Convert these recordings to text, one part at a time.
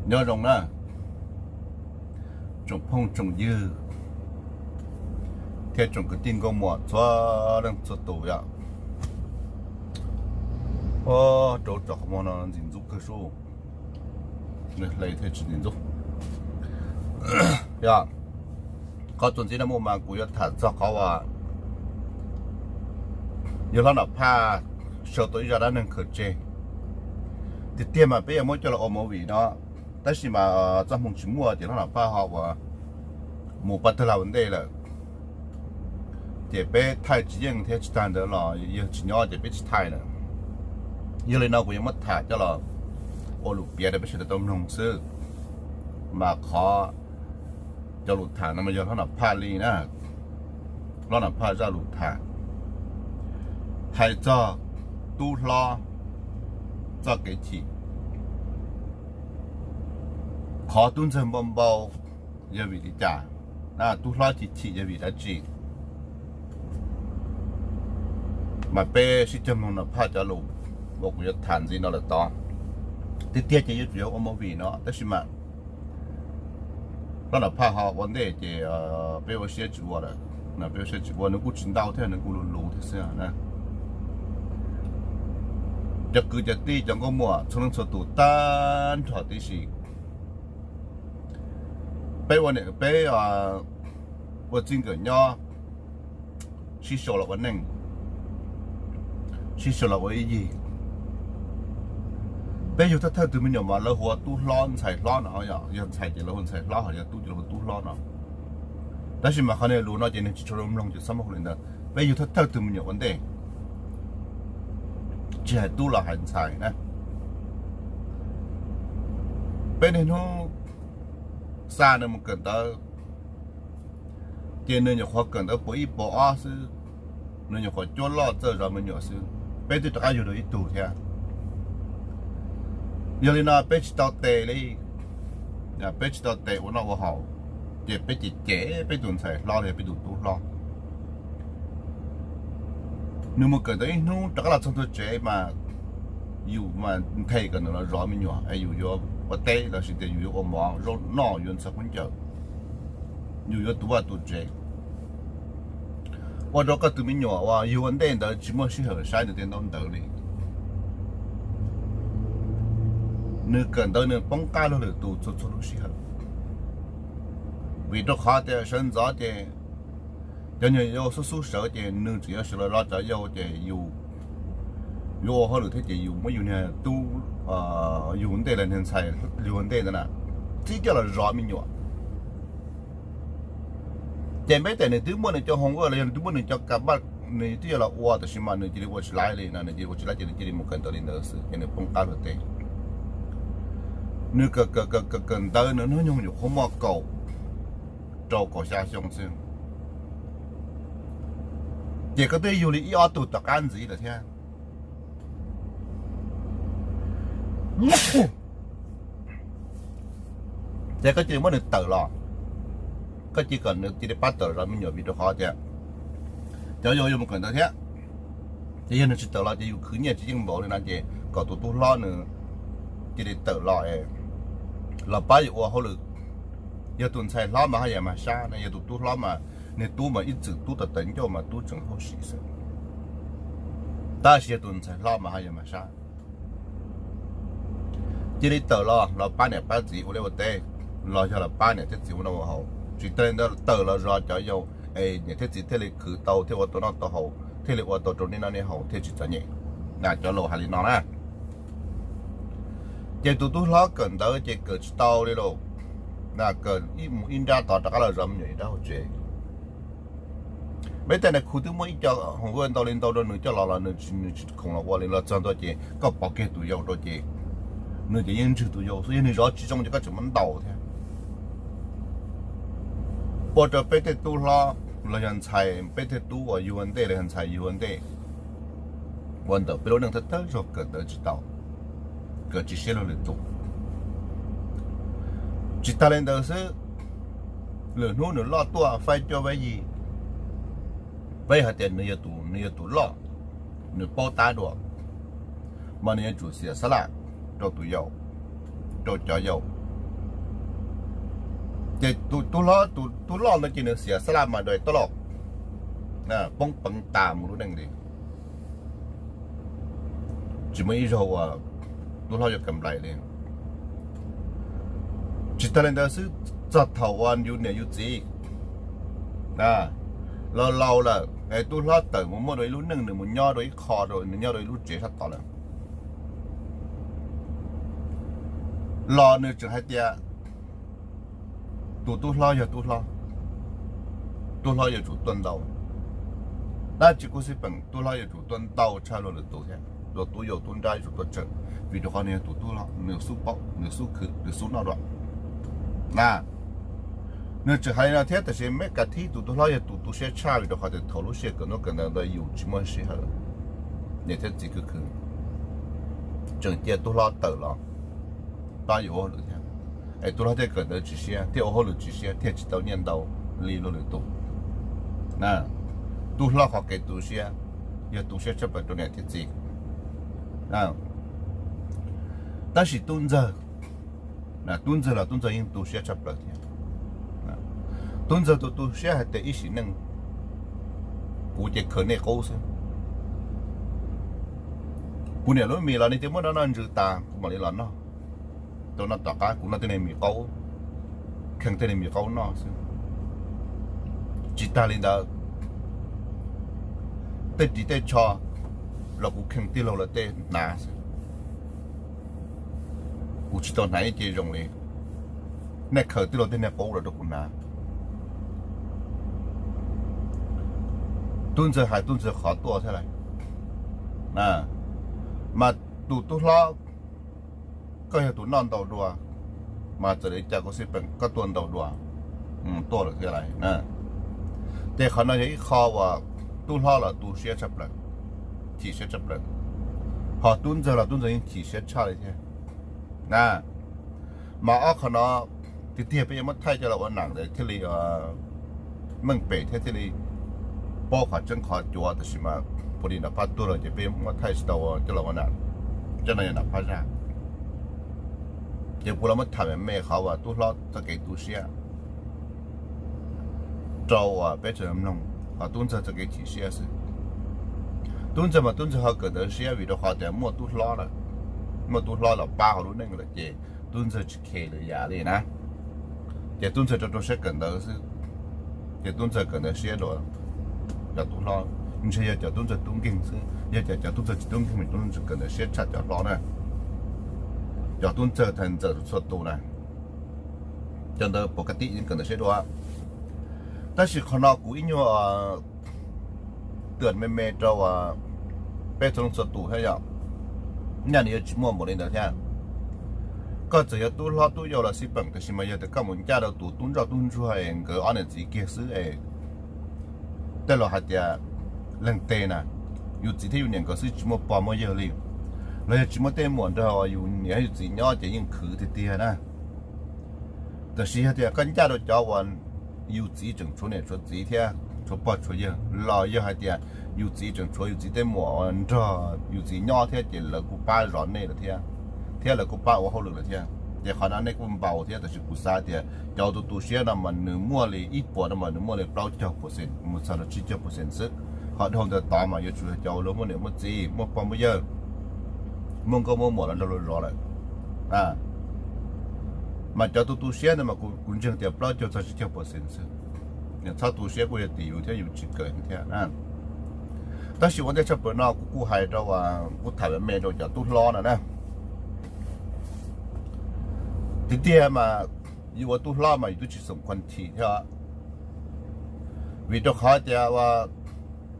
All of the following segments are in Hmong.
Nyob zoo na, tsoom phooj tsoom ywg thiab tsoom kwv tij nkauj muam txhua leej txhua tus yom. Rau tsom qhov muag no ntxim ntxub kawg sub, nws hle thiaj tsis ntxim ntxub. Yog, qhov txuas ntxiv no mus mas kuv yuav tham txog qhov uas yawg hlob Nom Phaj sau tau ib zaj dab neeg khaws tseg. Tiag tiag mas peb yuav muab coj los ua movie no, tab sis mas txoj hmoo tsis muaj ces hlob Nom Phaj ho uas mus pab tawg lag ua ntej lawm, ces peb thaij tsis yeej thiab tsis tag ntawd los yawg tsis nyob ces peb tsis thaij lawm. Yog li no kuv yuav muab tham coj los ua lus piav rau peb sawv daws tau mloog xwb. Mas qhov cov lus tham no mas yog hlob Nom Phaj li na, hlob Nom Phaj zaj lus tham hais txog tub hlob txoj kev chim. Qhov tub ntxawg npau npau yog vim li cas? Tub hlob chim chim yog vim dab tsi? Mas peb sib cog mloog Nom Phaj cov lus uas kuv yuav tham ntxiv no lawm tod. Tiag tiag ces yuav tsum yog ua movie no tab sis mas hlob Nom Phaj ho ua ntej ces peb ua siab tsis ua lawm. Peb ua siab tsis ua, nws kuj tsis ntau thiab, nws kuj luv luv thiab xwb na. Cov kwv cov tij cov nkauj muam txhua leej txhua tus tag nrho tib si, peb ua niam peb ua txij nkawm nyob, sib sau los ua neej, sib sau los ua ib yig. Peb yug thawj thawj tus me nyuam mas lawv hu ua tub hlob ntxhais hlob no, yog ntxhais ces lawv hu ntxhais hlob, ho yog tub ces lawv hu tub hlob no. Tab sis mas qhov niag lus no ces nws tsis tshua zoo mloog ces txhob muab hu li ntawd. Peb yug thawj thawj tus me nyuam ua ntej, tsis hais tub los hais ntxhais na. Peb niaj hnub xa nws mus kawm ntawv, ces nws nyuam qhuav kawm ntawv puas ib puas ob xwb, nws nyuam qhuav cuab loj txawj zov me nyuam xwb, peb twb rov qab yug dua ib tug thiab. Yog li no peb tsis tau tes li, peb tsis tau tes ua noj ua haus, ces peb cem cem peb tus ntxhais hlob los yog peb tus tub hlob. Nws mus kawm ntawv ib hnub rov qab los txog ntua tsev mas yus mas nthe kom nws los zov me nyuam es yus yuav ua teb los sis tias yus yuav ua mov zaub noj, yuav ntxhov khaub ncaws, yus yuav tu vaj tu tsev. Ua rau koj tus me nyuam uas yug ua ntej ntawd tsis muaj sij hawm saib nws tej ntaub ntawv li. Nws kawm ntawv nws poob qab luag lwm tus txhua txhua lub sij hawm, vim rau qhov tias sawv ntxov ces cov niag yau xub xub sawv ces nws tseem yuav sawv los zov cov yau ces yus yuav ua hauj lwm thiab ces yus muab yus niag tub yug ntej los niag ntxhais yug ua ntej ntawd na, txib coj los zov me nyuam. Ces npeb tias nws twb muaj nws cov homework los yog nws twb muaj nws cov ka npaj, nws twb yuav los ua tab sis mas nws cia li ua tsis laiv li no, nws cia li ua tsis laiv ces nws cia li mus kawm ntawv li ntawd xwb ces nws poob qab luag tej. Nws kawm kawm kawm kawm ntawv nws hnub nyoog nyuam qhuav muaj kaum rau kaum xya xyoo xwb, ces koj twb yug li ib ob tug tom qab ntxiv lawm thiab. Ces koj cia li muab nws tawm los, koj cia kom nws cia li pab tawm los zov me nyuam vim rau qhov tias cov yau yuav mus kawm ntawv thiab. Ces yog nws tsis tawm los ces yus khwv nyiaj tsis yeej npaum li no ces kom tus tub hlob nws cia li tawm los, los pab yus ua hauj lwm. Yog tus ntxhais hlob mas haj yam mag sab no, yog tus tub hlob mas niag tub mas ib txwm tub tawv tawv ncauj mas tub tseem hauj sim xwb, tab sis yog tus ntxhais hlob mas haj yam mag sab. Cia li tawm los los pab niam pab txiv ua liaj ua teb, los yog los pab niam thiab txiv ua noj ua haus, tsis tas li ntawd tawm los zov cov yau, es niam thiab txiv thiaj li khwv tau thiaj ua tau noj tau haus thiaj li ua tau rau nej noj nej haus thiaj tsis txom nyem. Cov laus hais li no na. Ces tus tub hlob kawm ntawv ces kawm tsis tau li lauj, kawm ib mus ib nrab tod rov qab los zov me nyuam ib nrab hauv tsev. Peb tej nais khu twb muaj ib co homework ntau li ntau rau nws coj los los nws tsis khoom los ua li, los txog ntua ces koj pov kiag tus yau rau ces nws ces yeej ntswg tus yau xwb, yog nws zov tsis zoo ces koj tseem muab ntaus thiab. Ua rau peb tej tub hlob los yog ntxhais, peb tej tub uas yug ua ntej los yog ntxhais yug ua ntej, ua ntawm peb lub neej thawj thawj zaug kawm ntawv tsis tau, kawm tsis siab luag lwm tus. Tsis tas li ntawd xwb, lwm hnub nws loj tuaj faib cuab faib yig, peb hais tias nws yog tus loj, nws paub tab dua, mas nws yuav tsum xiam xab lam rau tus yau, rau cov yau. Ces tus tub hlob, tus tub loj no ces nws xiam xab laj mas dais toj loj, poob peev tas mus lub neej li. Tsis muaj ib zaug uas tub hlob yuav kam nplaim li. Tsis tag li ntawd xwb, txog thaum uas yus niam yus txiv laus laus lawm es tub hlob tawm mus muaj dua ib lub neej, nws mus nyob dua ib qho, nws nyob dua ib lub tsev sab tod lawm los nws tseem hais tias tus tub hlob yog tub hlob, tub hlob yuav tsum tuaj ntau. Dab tsi kuj xij peem, tub hlob yuav tsum tuaj ntau tshaj luag lwm tus thiab, luag tub yau tub nrab yuav tsum tuaj tsawg, vim rau qhov nws yog tus tub hlob, nws xub paub, nws xub khwv, nws xub noj dua na. Nws tseem hais li no thiab, tab sis meb ka thib tus tub hlob yog tus tu siab tshaj, vim rau qhov tias thaum lub sij hawm kawm ntaub kawm ntawv ntawd yus tsis muaj sij hawm, niam thiab txiv khwv khwv, tseem cia tub hlob tawm los pab yus ua hauj lwm thiab, es tub hlob thiaj kawm ntawv tsis siab, thiaj ua hauj lwm tsis siab, thiaj tsis tau nyiaj ntau li luag lwm tus. Tub hlob qhov kev tu siab yog tu siab tshaj plaws rau niam thiab txiv. Tab sis tub ntxawg, tub ntxawg los tub ntxawg yeej tu siab tshaj plaws thiab. Tub ntxawg tus tu siab hais tias ib sim neej kuv ces khaws nej qub xwb. Kuv niam lub mis los nej twb muab noj ntsws tas, kuv mam li los noj. Rau no tom qab kuv noj tej niag mis qaub, kheej tej niag mis qaub noj xwb. Tsis tag li ntawd, tej ris tej tsho los kuv kheej tij laug lawv tej hnav xwb. Kuv tsis tau hnav ib ce zoo li, nej khaws tij laug tej niag qub los rau kuv hnav. Tub ntxawg hais tub ntxawg qhov tuaj thiab lawm. Mas tus tub hlob, koj yog tus noj ntau dua, mas txawm li cas kuj xij peem koj tuaj ntau dua, tuaj lawm thiab lawm. Ces qhov no yog ib qho uas tub hlob los tu siab tshaj plaws, chim siab tshaj plaws, ho tub ntxawg los tub ntxawg yeej chim siab tshaj li thiab. Mas ob qho no tiag tiag peb yuav muab thaij coj los ua nam ntawd thiaj li meej pem thiab thiaj li paub qhov tseeb qhov cuav, tab sis mas puav leej nam phab tuag lawm ces peb muab thaij tsis tau coj los ua nam. Cov no yog nam phab zaj. Ces kuv los muab tham me me qhov uas tub hlob txoj kev tu siab rau uas peb tseem mloog, ho tub ntxawg txoj kev chim siab xwb. Tub ntxawg mas tub ntxawg ho kawm ntawv siab vim rau qhov tias muaj tub hlob lawm, muaj tub hlob los pab hauv lub neej lawm ces tub ntxawg tsis khe lwm yam li na. Ces tub ntxawg rau rau siab kawm ntawv xwb, ces tub ntxawg kawm ntawv siab dua cov tub hlob, ntshe yog cov tub ntxawg tub nkeeg xwb, yog cov, cov tub ntxawg tsis tub nkeeg mas tub ntxawg kawm ntawv siab tshaj cov hlob na. Cov tub ntxawg thas ntxawm txhua tus na, cov ntawd puas ka tij yeej kawm ntawv siab dua. Tab sis qhov no kuv ib nyuag tuam me me rau peb txhua leej txhua tus thiab yom, nyaj nws yuav tsis muaj npaum li ntawd thiab. Koj txawm yog tub hlob tub yau los xij peem, tab sis mas yog tias koj mus ncaj rau tus tub ntsoj tub ntsuag es nkawd ob niam txiv kiag xwb es tej laus hais tias leej teg na, yus txiv thiab yus niam nkawd xwb tsis muaj pog muaj yawg li, los yog tsis muaj tej muam nrog yus niam yus txiv nyob ces yeej khwv tiag tiag na. Tab sis yog tias koj ncaj rau cov uas yus txiv tseem tshuav niam tshuav txiv thiab tshuav pog tshuav yawg, los yog hais tias yus txiv tseem tshuav yus txiv tej muam uas nrog yus txiv nyob thiab ces lawv kuj pab zov nej lawm thiab, thiab lawv kuj pab ua hauj lwm lawm thiab. Ces qhov no nej kuj npau thiab, tab sis kuv xav tias cov tus tu siab no mas nws muaj li ib puas no mas nws muaj li plaub caug percent mus txog rau tsib caug percent xwb. Ho dhau ntawd tod mas yuav tsum yog cov uas luag muaj niam muaj txiv, muaj pog muaj yawg, muaj nkauj muaj muam los nrog luag zov lawm. Mas cov tus tu siab ntawd mas kuv ntseeg tias plaub caug txog tsib caug percent xwb. Txhob tu siab kuj yog tim yus thiab yus tsis kawm thiab. Tab sis ua ntej tshaj plaws no kuv kuj hais rau, kuv tham me me rau cov tub hlob no na. Tiag tiag mas yus ua tub hlob mas yus twb tsis xoom khuam chim thiab, vim rau qhov tias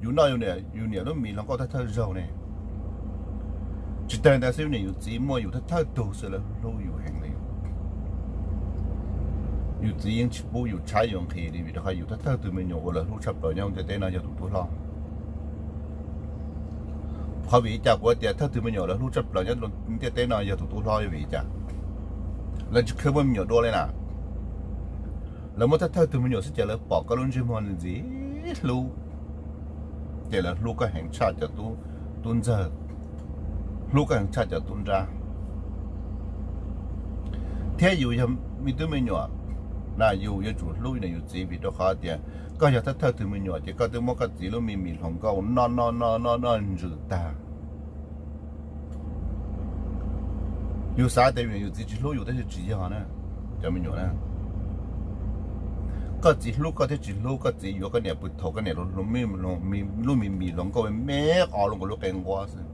yus noj yus niam lub mis hluas nkauj thawj thawj zaug ne. Tsis tas li ntawd xwb, yus niam yus txiv muaj yus thawj thawj tug xwb lawv hlub yus heev li. Yus txiv yeej tsis pub yus tshaib yus nqhis li, vim rau qhov yus thawj thawj tug me nyuam uas lawv hlub tshaj plaws nyob ntiaj teb no yog tus tub hlob. Qhov vim li cas kuv tias thawj tug me nyuam lawv hlub tshaj plaws nyob ntiaj teb no yog tus tub hlob? Vim li cas? Lawv tsis kheev muaj me nyuam dua li na. Lawv muaj thawj thawj tug me nyuam xwb ces lawv pom koj lub ntsej muag ntxim hlub, ces lawv hlub koj heev tshaj cov tub ntxawg, hlub koj heev tshaj cov tub nrab. Thiab yus yog me tub me nyuam, Na yus yuav tsum hlub yus niam yus txiv vim rau qhov tias koj yog thawj thawj tug me nyuam ces koj twb muab koj txiv lub me mis hluas nkauj noj noj noj noj noj ntsws tag. Yus xav tias yus niam yus txiv tsis hlub yus tab sis tsis yog na, cov me nyuam na. Koj txiv hlub koj thiab tsis hlub, koj txiv yuav koj niam pw thaum koj niam lub me mis hluas nkauj me qos lub nkaus lub qe nquab xwb.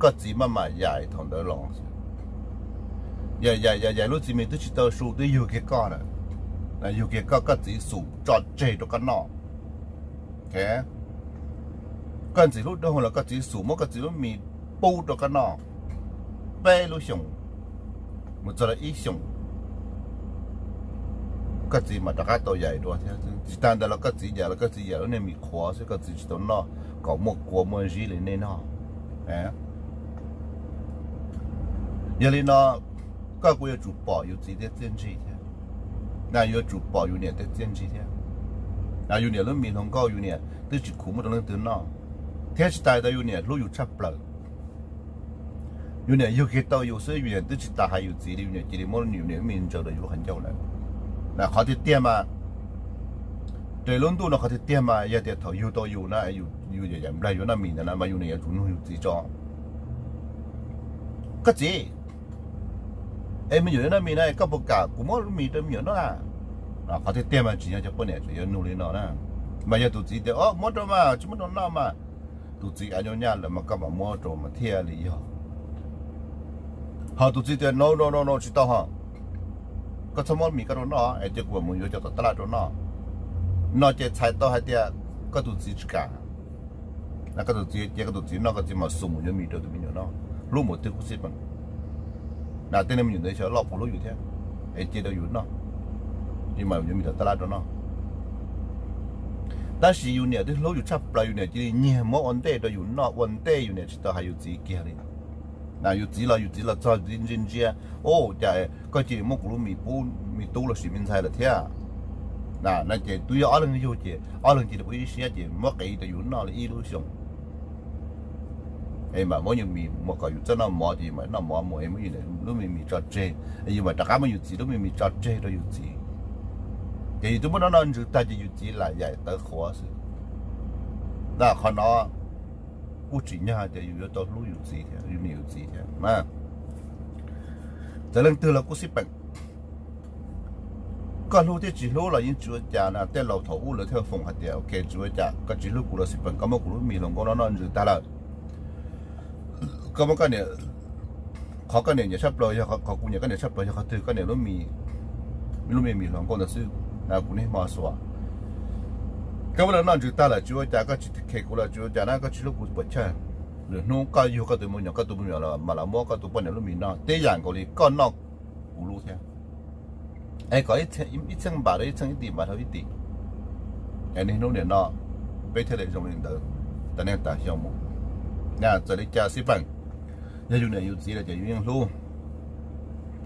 Koj txiv maj mam yaim thaum ntawd los, yaim yaim yaim yaim lub txiv mis twb tsis tau su twb yug kiag koj lawm. Yug kiag koj, koj txiv xum tso tseg rau koj noj. Koj ntxim hlub dhau los koj txiv xum muab koj txiv lub mis pub rau koj noj peb lub xyoos mus txog rau ib xyoos, koj txiv mam rov qab tau yaim dua thiab. Tsis tas ntawd los koj txiv yaim los koj txiv yaim lub niag mis qhuav xwb, koj txiv tsis tau noj kom muaj kua muaj zib li nej noj. Yog li no, koj kuj yuav tsum pom yus txiv thiab txiaj ntsig thiab. Na yuav tsum pom yus niam thiab txiaj ntsig thiab. Yus niam lub mis hluas nkauj yus niam twb tsis khuv muab rau leej twg noj, thiab tsis tas tas yus niam hlub yus tshaj plaws. Yus niam yug kiag tau yus xwb yus niam twb tsis tas hais yus txiv li, yus niam cia li muab yus niam lub mis ntsaws rau yus lub qhov ncauj lawm. Na qhov tiag tiag mas, raws lub ntuj no qhov tiag tiag mas yog tias thaum yug tau yus na, yus yaim nplaig yuav noj mis ntawd na mas yus niam yuav tsum nug yus txiv tso, koj txiv, es me nyuam yuav noj mis na koj puas kam kuv muab lub mis rau me nyuam noj? Qhov tiag tiag mas tsis yog cov poj niam tseem yuav nug li no na. Mas yog tus txiv tias o muab rau mas tsis muab rau noj mas, tus txiv av nyob nyaj lawm mas koj mam muab rau mas thiaj li yog. Ho tus txiv tias no no no no tsis tau ho, koj txhob muab mis koj rau noj es cia kuv mam mus yuav cov tom tab laj rau noj, no ces txhais tau hais tias koj tus txiv tsis kam. Koj tus txiv cia koj tus txiv noj, koj txiv mam xum mus yuav mis rau tus me nyuam noj, hlub npaum twg kuj xij peem. Na tej niag me nyuam ntawd xyov loj puas hlub yus thiab, es cia rau yus noj, yus mam yuav mis tom tab laj rau noj. Tab sis yus niam twb hlub yus tshaj plaws, yus niam cia li nyiag muab ua ntej rau yus noj, ua ntej yus niam tsis tau hais yus txiv kiag li. Na yus txiv los yus txiv los txog ntsia ntsia, o, cas koj cia li muab kuv lub mis pub me tub los sis me ntxhais lawm thiab. Na ces twb yog ob leeg yug ces ob leeg cia li ua ib siab ces muab qiv rau yus noj li ib lub xyoos. Es mam muab yus mis mus kom yus txawj noj mov ces yus mam noj mov mus, es muab yus lub me mis tso tseg, es yus mam rov qab muab yus txiv lub me mis tso tseg rau yus txiv. Ces yus twb muab noj noj ntsws tag ces yus txiv lam yaim tawv qhuav xwb. Na qhov no kuj tsim nyog hais tias yus yuav tau hlub yus txiv thiab, yus niam yus txiv thiab. Txawm leej twg los kuj xij peem. Koj hlub thiab tsis hlub los yeej tsis ua cas na, tej laus thaum ub lawv thiaj foom hais tias ok tsis ua cas, koj tsis hlub kuv los xij peem, koj muab kuv lub mis hluas nkauj no noj ntsws tag lawm. Koj muab koj niam, qhov koj niam nyiam tshaj plaws yog, qhov kuv nyiam koj niam tshaj plaws yog qhov twg? Koj niam lub mis, lub me mis hluas nkauj ntawd xwb, kuv niaj hmo xuas. Koj muab los noj ntsws tag lawm tsis ua cas, koj tsis khe kuv los tsis ua cas na, koj tsis hlub kuv puas chawj? Lwm hnub koj yug koj tus me nyuam, koj tus me nyuam los mam los muab koj tus poj niam lub mis noj tib yam nkaus li koj noj kuv lub thiab. Es kom ib txheej npam rau ib txheej, ib tim npam rau ib tim. Es niaj hnub nim no peb thiaj li zoo li ntawd tas neej tas xyoo mus. Txawm li cas xij peem, yog yus niam yus txiv lawm ces yus yeej hlub.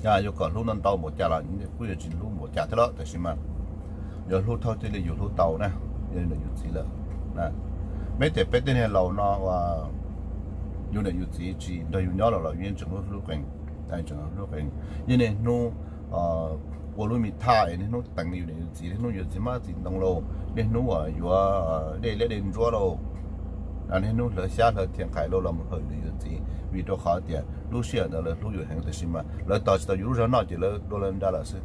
Yog yuav kom hlub ntau ntau npaum cas los kuj yuav tsis hlub npaum cas thiab los tab sis mas yuav hlub thawj thiaj li yus hlub tau na, yog yus niam yus txiv lawm. Peb tias peb tej niag laus no yus niam yus txiv tsis nrog yus nyob los los yus yeej tseem hlub hlub qees, tseem hlub qees. Yog niaj hnub ua lub me thaj es niaj hnub teev yus niam yus txiv, niaj hnub yuav txiv hmab txiv ntoo lauj, niaj hnub yuav dej liab dej ntsuab lauj, niaj hnub hlawv xyab hlawv thiaj nqhais lauj los mus hawm yus niam yus txiv, vim rau qhov tias lub sij hawm ntawd lawv hlub yus heev tab sis mas lawv tos tsis tau yus lub zog noj ces lawv dua lawv nra lawm xwb.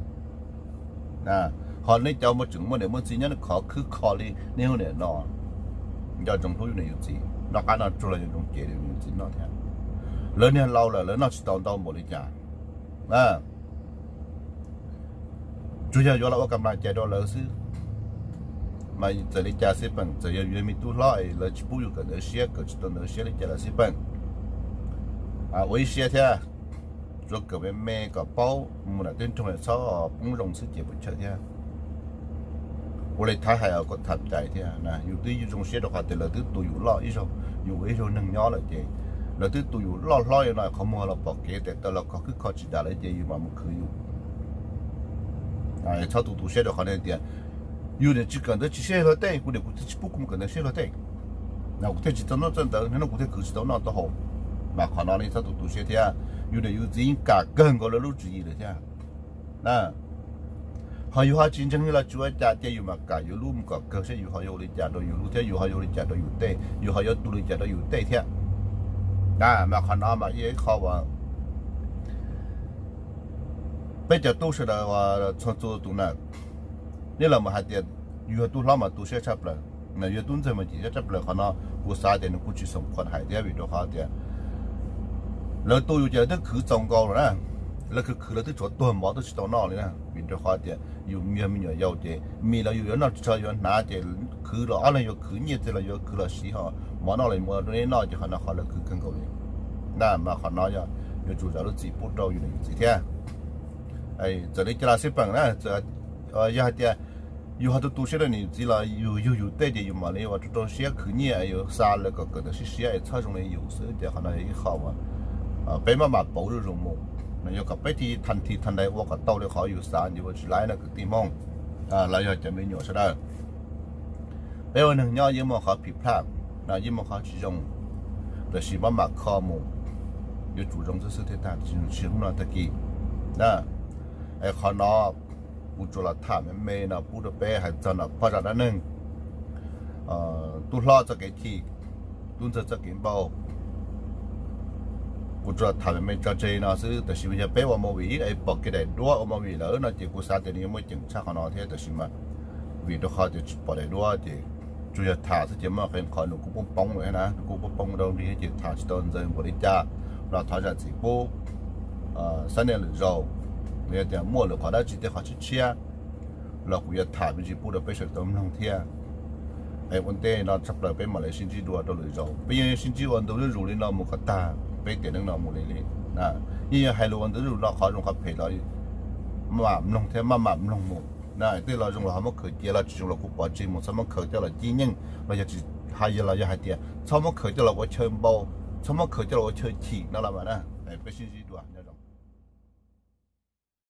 Ho nej cov uas tseem muaj niam muaj txiv nyob nej khov khwb kho li nej hnub nim no, nco ntsoov hlub yus niam yus txiv, noj qab noj tsuag los nco ntsoov cev yus niam yus txiv noj thiab. Lawv niag laus lawm lawv noj tsis tau ntau npaum li cas, tsuas yog yuav los ua kam nplas cais rau lawv xwb. Mas txawm li cas xij peem, txawm yog yus yog me tub hlob es lawv tsis pub yus kawm ntawv siab, kawm tsis tau ntawv siab li cas los xij peem, ua ib siab thiab, tsuav kawm me me kom paub mus nram teb nroog txhob poob zoo xwb ces puas chawj thiab. Ua li thaib hais kom tham cai thiab, yus twb zoo siab rau qhov tias lawv twb tu yus loj ib zaug, yus ua ib zaug neeg nyob lawm ces lawv twb tu yus loj hlob li no, qhov muag los pom kev tes taw los khov khwb kho tsis dam lawm ces yus mam mus khwv yus. Txhob tu tu siab rau qhov tias yus niam tsis kawm ntawv tsis siab luag tej, kuv niam kuv txiv tsis pub kuv mus kawm ntawv siab luag tej, kuv thiaj tsis txawj noj txawj ntawv, hnub no kuv thiaj khwv tsis tau noj tau haus. Mas qhov no nej txhob tu tu siab thiab, yus niam yus txiv yeej kam kawg nkaus lawv lub tswv yim lawm thiab. Ho yus ho tsis ntseeg li los tsis ua cas, cia yus mam kam yus lub mus kom kawg seb yus ho yuav ua li cas rau yus lub thiab yus ho yuav ua li cas rau yus tej, yus ho yuav tu li cas rau yus tej thiab. Mas qhov no mas yog ib qho uas peb cov tub sawv daws uas txhua txhua tus na, nej los mus hais tias yus yog tub hlob mas tu siab tshaj plaws, yus yog tub ntxawg mas chim siab tshaj plaws. Qhov no kuv xav tias nws kuj tsis xoom khuam hais thiab, vim rau qhov tias lawv tu yus ces lawv twb khwv txaus nkaus lawm na. Lawv khwv khwv lawv twb tshuav tuag mov twb tsis tau noj li na, vim rau qhov tias yus yog me nyuam yaus ces mis los yus yuav noj tsis tshua yuav hnav ces khwv los ob leeg yuav khwv nyiaj txiag los yuav khwv los siv, ho mov noj los mus rau neb noj, ces qhov no qhov lawv khwv kawg nkaus li na. Mas qhov no yog yuav tsum zam lub txim pub rau yus niam yus txiv thiab. Txawm li cas los xij peem na, yog hais tias yus ho tu tu siab rau niam yus txiv los yus yug yus tej ces yus mam li ua rau rau siab khwv nyiaj, yus xa lawv kom kawm ntawv siab siab es txhob zoo li yus xwb, ces qhov no yog ib qho uas peb maj mam pauv zuj zus mus. Yog kom peb thiaj tha thi tha ntais ua kom tau li qhov yus xav ces ua tsis laib na kwv tij Hmoob, los yog cov me nyuam sawv daws. Peb ua neeg nyob yeej muaj qhov phim phaj, yeej muaj qhov tsis zoo, tab sis maj mam kho mus, yuav tsum zoo xwb xwb thiaj tag, tsis zoo hnub no tag kis. Es qhov no kuv tsuas los tham me me no pub rau peb hais txog nom phoj zaj dab neeg, tub hlob txoj kev chim, tub ntxawg txoj kev npau. Kuv tsuas los tham me me tso tseg no xwb, tab sis yog peb ua movie es pom kev daim duab ua movie lawm no ces kuv xav tias nws yuav muaj ceem tshaj qhov no thiab, tab sis mas vim rau qhov tias tsis pom daim duab ces tsuas yog tham xwb ces muaj qee qhov nws kuj poob poob lawm na, nws kuj poob poob rau nrig ces tham tsis tau ntxaws npaum li cas. Los thov zam txim pub xab niaj lwm zaus, yog tias muaj lwm qhov dab tsi tej qhov tshiab tshiab los kuv yuav tham me ntsis pub rau peb sawv daws tau mloog thiab. Es ua ntej no tshaj plaws peb mam li sib ntsib dua rau lwm zaus, peb yeej sib ntsib ua ntu zuj zus li no mus kom tag peb tiam neej no mus li li. Yeej yog hais lus ua ntu zuj zus no qhov zoo qhov phem los maj mam mloog thiab maj mam mloog mus na. Tej los zoo los ho muab khaws cia, los tsis zoo los kuj pov tseg mus, txhob muab khaws coj los cib nyeej los yog tsis hais, yog los yog hais tias txhob muab khaws coj los ua chaw npau, txhob muab khaws coj los ua chaw chim no los mas na. Peb sib ntsib dua, nyob zoo.